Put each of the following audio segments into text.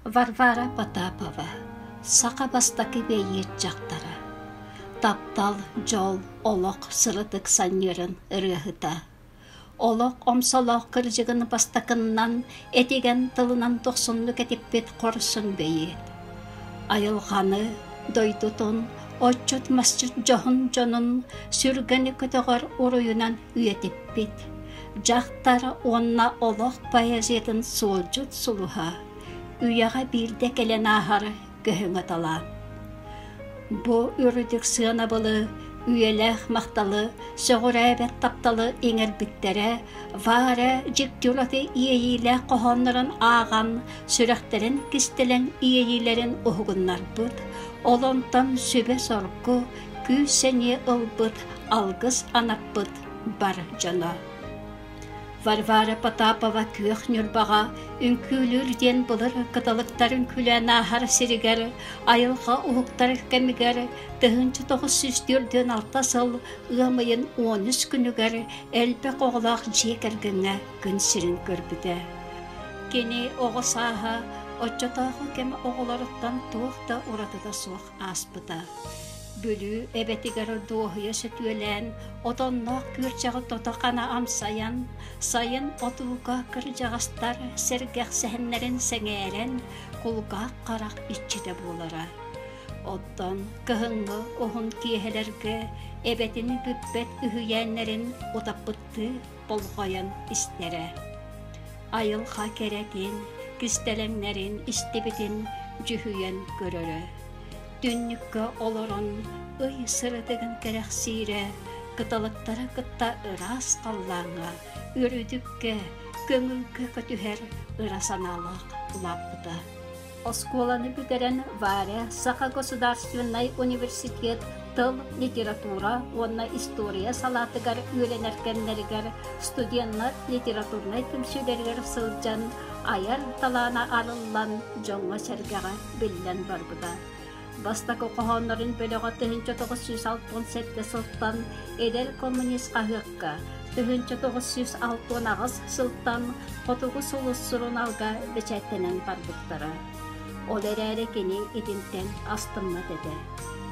Варвара Потапова, саха бастакы бэйиэт дьахтара, таптал, дьол, олох сырдык санньыарын ырыаһыта. Олох омсолоох кырдьыгын бастакыннан этигэн тылынан дохсуннук этиппит хорсун бэйиэт. Айылҕаны, дойдутун, отчут-масчыт дьоһун дьонун сүргэни көтөҕөр уруйунан үйэтиппит. Дьахтар уонна олох поэзиятын суолдьут сулуһа, үйэҕэ биирдэ кэлэн ааһар көһөҥө талаан. Бу үрдүк сыанабылы, үйэлээх махталы, сөҕүрээбэт тапталы иҥэрбиттэрэ Варя дьикти ураты иэйиилээх хоһооннорун ааҕан, сүрэхтэрин кистэлэҥ иэйиилэрин уһугуннарбыт, ол онтон сүбэ-соргу, күүс-сэниэ ылбыт, алгыс анаппыт бар дьоно. Варвара Потапова Күөх Ньурбаҕа үҥкүүлүүр диэн былыр кыталыктар үҥкүүлээн ааһар сиригэр айылҕа уһуктар кэмигэр 1946 сыл ыам ыйын 13 күнүгэр элбэх оҕолоох дьиэ кэргэҥҥэ күн сирин көрбүтэ. Кини оҕо сааһа оччотооҕу кэм оҕолоруттан туох да уратыта суох ааспыта. Бүлүү эбэтигэр дуоһуйа сөтүөлээн, отонноох күөрчэҕи тото-хана амсайан, сайын отууга кырдьаҕастар сэргэх сэһэннэрин сэҥээрэн, кулгаах-харах иччитэ буолара. Оттон кыһыҥҥы уһун киэһэлэргэ эбэтин бүппэт үһүйээннэрин утаппыттыы болҕойон истэрэ. Айылҕа кэрэтин, кистэлэҥнэрин истибитин дьүһүйэн көрөрө. Түннүккэ олорон ый сырытыгын кэрэхсиирэ, кыталыктара кытта ыраас халлааҥҥа, үрдүккэ, көҥүлгэ көтүһэр ыра санаалаах улааппыта. Оскуоланы бүтэрэн Варя Саха государственнай университет тыл, литература уонна история салаатыгар үөрэнэр кэмнэригэр студеннар литературнай түмсүүлэригэр сылдьан айар талаана арыллан дьоҥҥо-сэргэҕэ биллэн барбыта. Бастакы хоһооннорун бөлөҕө 1967 сылтан Эдэр коммунист хаһыакка, 1968 сылтан Хотугу сулус сурунаалга бэчээттэнэн барбыттара. Ол эрээри кини итинтэн астыммат этэ.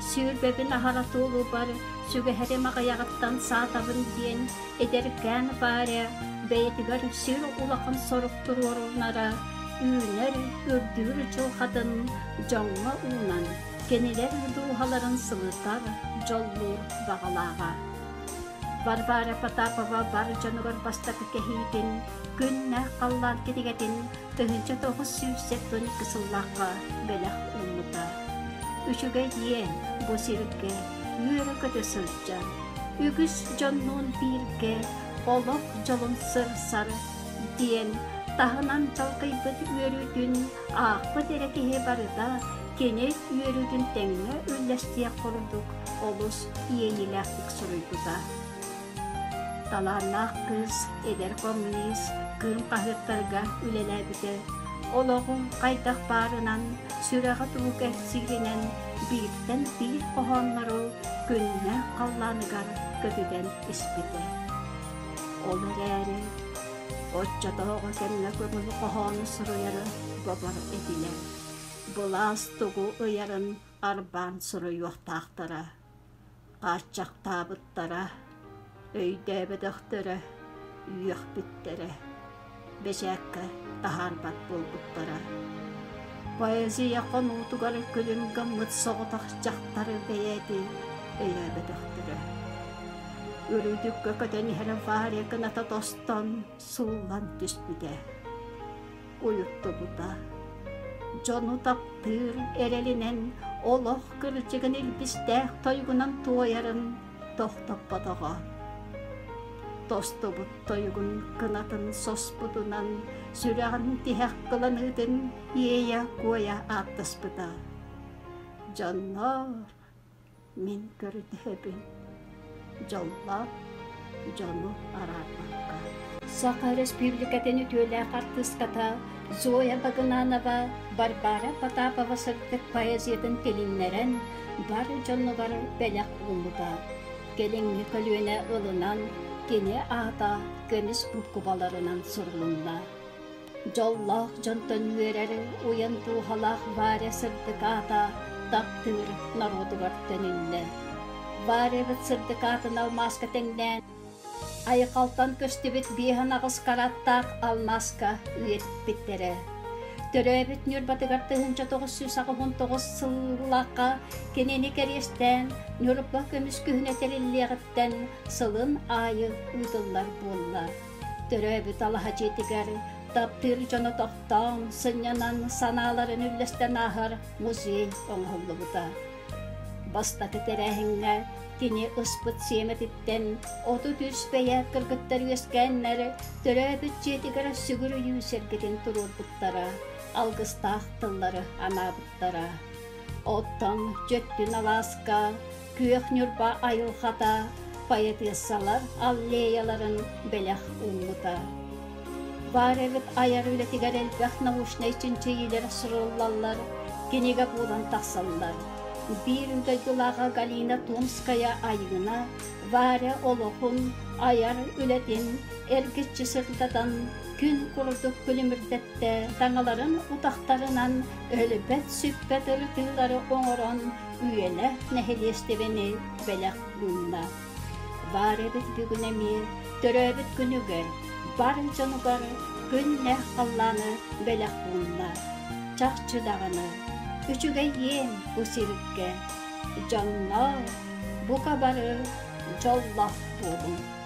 Сүүрбэбин аһара туолуубар сүгэһэрим аҕыйаҕыттан саатабын диэн эдэркээн Варя бэйэтигэр сүр улахан сорук туруорунара, үүнэр, үрдүүр дьылҕатын дьоҥҥо уунан, кинилэр дууһаларын сылытар, дьоллуур баҕалааҕа. Варвара Потапова бар дьонугар бастакы кэһиитин, күннээх халлаан кинигэтин 1972 сыллаахха бэлэх ууммута. Үчүгэй диэн бу сиргэ үөрэ-көтө сылдьан, үгүс дьоннуун бииргэ олох дьолун сырсар диэн таһынан чалкыйбыт үөрүүтүн аахпыт эрэ киһи барыта кини үөрүүтүн тэҥҥэ үллэстиэх курдук олус иэйиилээхтик суруйбута. Талааннаах кыыс, эдэр коммунист, кыым хаһыаттарга үлэлээбитэ. Олоҕум хайдах баарынан, сүрэҕэ тугу кэпсииринэн бииртэн биир хоһооннору күннээх халлааныгар көтүтэн испитэ. Ол эрээри оччотооҕу кэмҥэ көҥүл хоһоону суруйары бобор этилэр. Былаас тугу ыйарын арбаан суруйуохтаахтара. Хааччахтаабыттара, өйдөөбөтөхтөрө, үөхпүттэрэ, бэчээккэ таһаарбат буолбуттара. Поэзия хонуутугар күлүм гыммыт соҕотох дьахтары бэйэти өйөөбөтөхтөрө. Үрдүккэ көтөн иһэр Варя кыната тостон, сууллан түспүтэ. Уйуттубута. Дьону таптыыр эрэлинэн олох кырдьыгын илбистээх тойугунан туойарын тохтоппотоҕо. Тостубут тойугун кынатын соспутунан сүрэҕин тиһэх кыланыытын иэйэ-куойа ааттаспыта. Дьонноор, Мин көрдөһөбүн, дьоллоох дьону араарбакка. Саха Өрөспүүбүлүкэтин үтүөлээх артыыската Зоя Багынанова Варвара Потапова сырдык поэзиятын тилиннэрэн бар дьонугар бэлэх ууммута. Кэлиҥҥи көлүөнэ ылынан кини аата көмүс буукубаларынан сурулунна. Дьоллоох дьонтон үөрэр уйан дууһалаах Варя сырдык аата таптыыр норуотугар төнүннэ. Варябыт сырдык аатын алмааска тэҥнээн, айхалтан көстүбүт 58 караттаах алмааска үйэтиппиттэрэ. Төрөөбүт Ньурбатыгар 1989 сыллаахха кинини кэриэстээн Ньурба көмүс күһүнэ тэриллиэҕиттэн сылын аайы ыытыллар буолла. Төрөөбүт алаһа дьиэтигэр таптыыр дьоно тохтоон, сынньанан, санааларын үллэстэн ааһар музей оҥоһуллубута. Бастакы тэрээһиҥҥэ кини ыспыт сиэмэтиттэн 33 бэйэ кыргыттар үөскээннэр төрөөбүт дьиэтигэр сүгүрүйүү сэргэтин туруорбуттара, алгыстаах тыллары анаабыттара. Оттон Дьөттүн алааска Күөх Ньурба айылҕата поэтессалар аллеяларын бэлэх ууммута. Баар эбит айар үлэтигэр элбэх научнай чинчийиилэр суруллаллар, кинигэ буолан тахсаллар. Биир дойдулааҕа Галина Томская Айыына Варя олоҕун, айар үлэтин эргиччи сырдатан, күн курдук күлүмүрдэттэ, таҥаларын утахтарынан өлбөт-сүппэт ырытыылары оҥорон үйэлээх нэһилиэстибэни бэлэх уунна. Баар эбит бүгүн эмиэ төрөөбүт күнүгэр бар дьонугар күннээх халлааны бэлэх уунна. Чахчы даҕаны, үчүгэйиэн бу сиргэ, дьонноор, бука бары дьоллоох буолуҥ.